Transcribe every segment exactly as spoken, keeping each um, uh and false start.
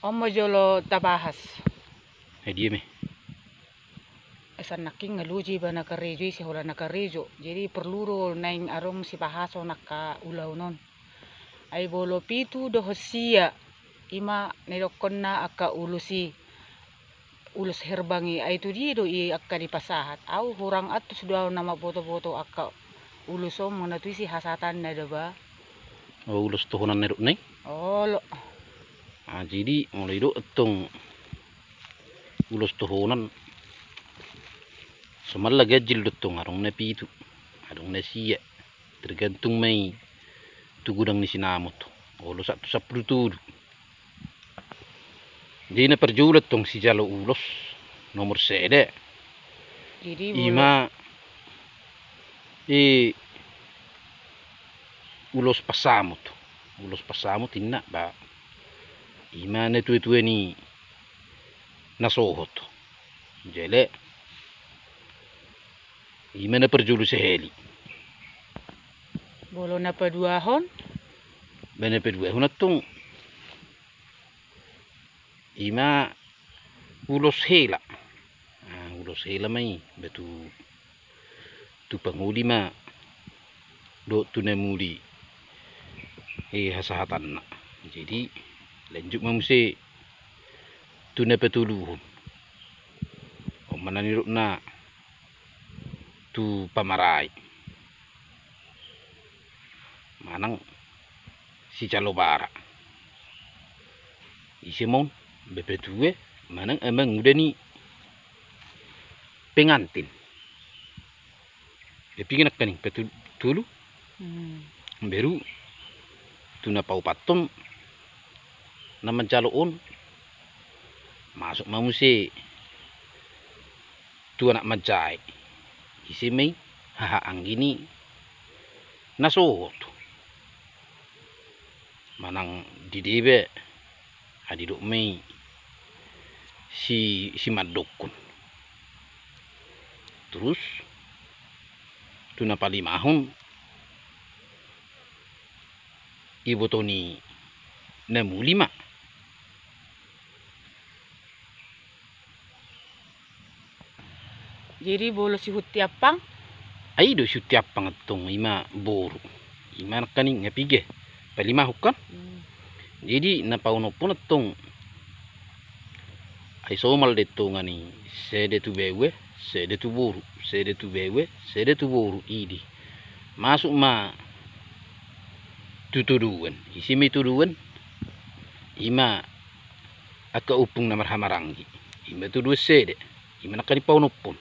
On ma jolo tabahas. Eh, dia me. Esan nangkin nga loja iba na karejo i, sihola na karejo. Jadi perlu do naeng adong sipahaso angka ulaon on. Ai molo pitu dohot sia, ima na nidokkonna angka ulos i, ulos herbang i, ai tu dia do i angka dipasahat? Au hurang antus do au na mambotoboto angka ulos on, manang tu ise hasahatanna do ba. O, ulos tohonan na didok na i? Olo. Ah, jadi molo didok antong ulos tohonan, somalna ganjil do antong, adong na pitu, adong na sia, tergantung ma i tu godang ni sinamot, olo sahat tu sampulu tolu. Jadi na parjolo antong sijalo ulos nomor sada, jadi ima, molo i, ulos pansamot. Ulos pansamot inna ba, ima na tuatua ni na sohot. Jala ima na parjolo sahali. Molo na paduahon? Ba na paduahon antong ima ulos hela. Ah, ulos hela ma i, ba tu, tu pangoli ma dohot tu na muli, eh, hasahatanna. Jadi lanjut ma muse tu na patoluhon. On ma na nidokna tu pamarai, manang sijalo bara. Ise ma on? Bapatua manang amanguda ni pengantin. Jadi nangkaning patolu. Hmm. Baru tu na paopathon na manjalo on, masuk ma muse tu anak manjae. Ise ma i? Haha anggi ni na sohot. Manang di deba, ah, didok ma i si, simandokkon. Terus tu na palimahon, iboto ni na muli ma. Jadi molo sihunti ampang? Ai do sihunti ampang antong ima boru. Ima nangkaning nga piga? Palimahon kan? Hmm. Jadi na paonomhon antong, ai somal do antong i, sada tu baoa, sada tu boru, sada tu baoa, sada tu boru, i do. Masuk ma tu todoan. Ise ma i todoan? Ima angka ompung na marhahamaranggi. Ima todoan sada. Ima nangkaning paonomhon.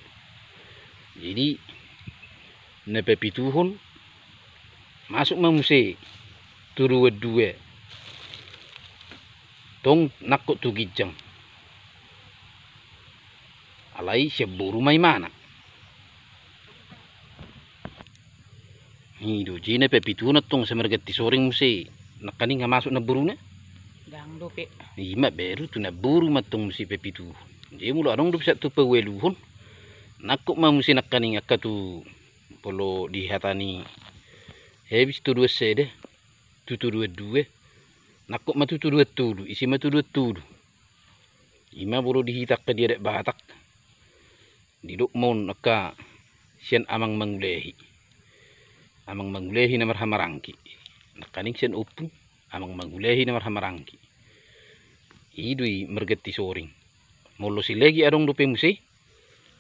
Jadi na papituhon, masuk ma muse todoan dua. Tong nangkok tu ginjang. Alai sian boru ma imana. I do, jadi na papituhon antong sai marganti soring muse nangkaning nga masuk namboruna. Ndang dope. Ima baru tu namboru ma antong muse papituhon. Jadi molo adong dope sahat tu paualuhon, nangkok ma muse nangkaning angka tu, molo di hata ni habis todoan sada, tu todoan dua, nangkok ma tu todoan tolu, ise ma todoan tolu. Ima molo di hita angka di adat Batak, didok ma on angka sian amang mangulahi. Amang mangulahi na marhahamaranggi. Nangkaning sian ompung, amang mangulahi na marhahamaranggi. I do i marganti soring. Molo silagi adong dope muse,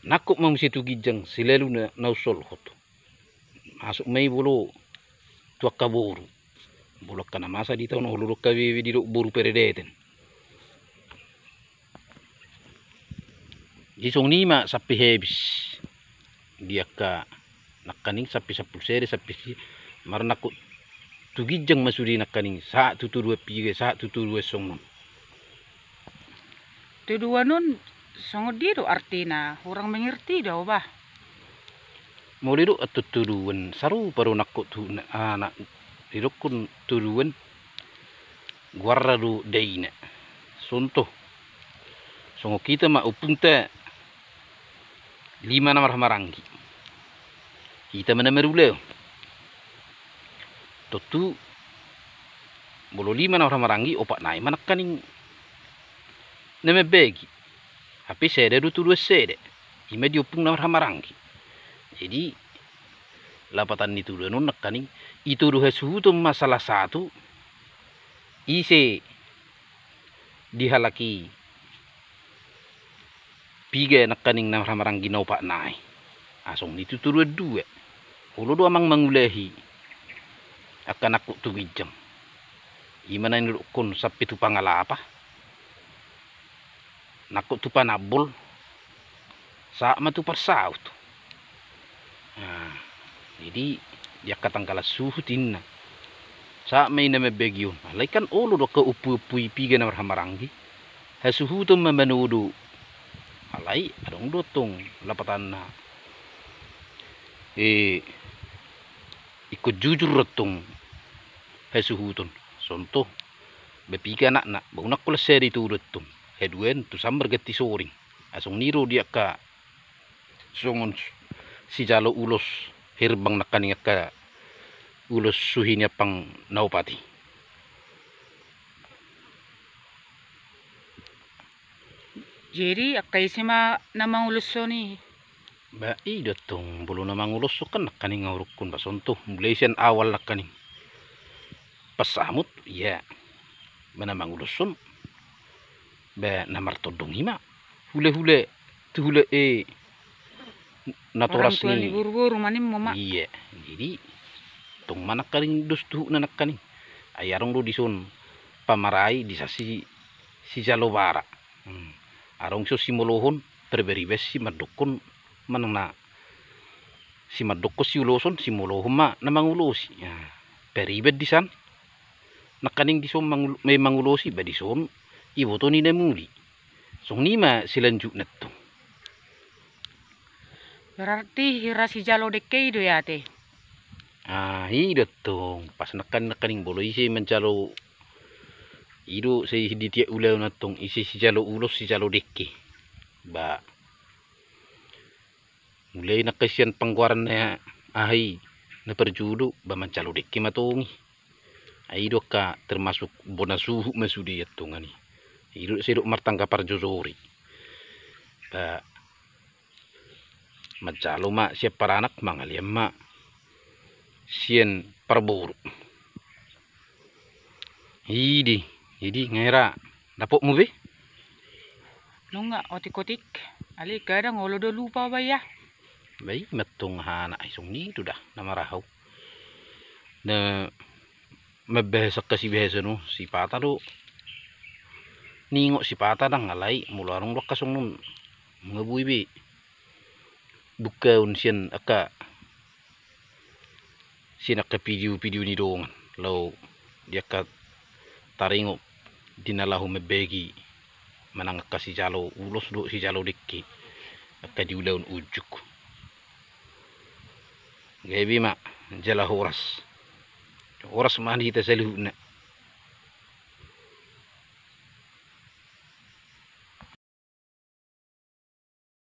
nangkok ma muse tu ginjang silalu na, na umsolhot. Masuk ma i molo tu angka boru. Molo angka na masa di taon olo do angka bebe didok boru peredeten. Jadi songon i ma sampe habis di angka nangkaning sampe sampulu sada, sampe si, marnangkok tu ginjang ma sude nangkaning sahat tu todoan piga, sahat tu todoan songon on. Todoan on songon dia do artina? Hurang mangerti do au bah. Molo didok antong todoan, sarupa do nangkok tu na, ah, na didokkon todoan, goarna do daina. Contoh, songon hita ma ompungta lima na marhahamaranggi. Hita ma na marulaon. Tontu molo lima na marhahamaranggi, opat nai ma nangkaning na mambagi. Hape sada do tuduhan sada, ima di ompung na marhahamaranggi. Jadi lapatan ni tuduhan on nangkaning, ito do hasuhuton ma salah satu ise di halak i piga nangkaning na marhahamaranggi na opat nai. Asong ni tu tuduhan dua. Olo do amang mangulahi angka nangkok tu ginjang, ima na nidokkon sampe tu pangalapa, nangkok tu panambol, sahat ma tu parsaut. Nah, jadi di angka tanggalan suhut inna sahat ma i na mambagi on. Alai kan olo do angka ompuompu i piga na marhahamaranggi, hasuhuton ma manodo. Alai adong do tong lapatanna, eh, ingkon jujur do tong hasuhuton. Sontoh, ba piga anakna, ba unang holan sada ito do tong, haduan tu san marganti soring. Asong ni ro di angka songon sijalo ulos herbang nangkaning angka ulos suhi ni ampang na opat i. Jadi angka ise ma na manguloshon i? Ba i do tong molo na manguloshon kan nangkaning nga hudokkon ba sontoh mulai sian awal nangkaning pansamut, ia ba na manguloshon ba na martondong i ma hulahula tu hula, eh, natoras ni boruboru ma nimmu ma. Ia, jadi tong ma nangkaning dos tu huhutna nangkaning. Ai adong do dison pamarai di san si, sijalo bara. Hmm. Adong dison simolohon, parbariba si mandokkon manang na si mandokkon siuloson, simolohon ma na mangulosi. Nah, pariban di san nangkaning dison mangul-, mangulosi, ba dison iboto ni na muli. Songon i ma silanjutna tong. Berarti hira sijalo dengke i do i ate? Ah, i do tong. Pas nangkaning, nangkaning molo ise manjalo i do, sai di tiap ulaon tong ise sijalo ulos, sijalo dengke. Ba mulai nangkin sian panggoaran na aha i, na parjolo, ba manjalo dengke ma tong i. Ai i do angka termasuk bona suhut ma sude i antong i. I do sai dok martangga parjojori. Ba manjalo ma sian paranak, mangalean ma sian parboru. Idi, idi nga hera dapotmu be? Nunga otik-otik, alai kadang olo do lupa ba ia. Ba i ma tong aha na i, songon i do da na marahau. Na mambahas angka sibahasan on, sipata do ningot sipata ndang, alai molo adong do angka songon on, nunga boi be bukaon sian angka, sian angka video-video ni dongan, laho di angka taringot di na laho mambagi manang angka sijalo ulos dohot sijalo dengke angka di ulaon unjuk. Gabe ma jala horas. Horas ma di hita saluhutna.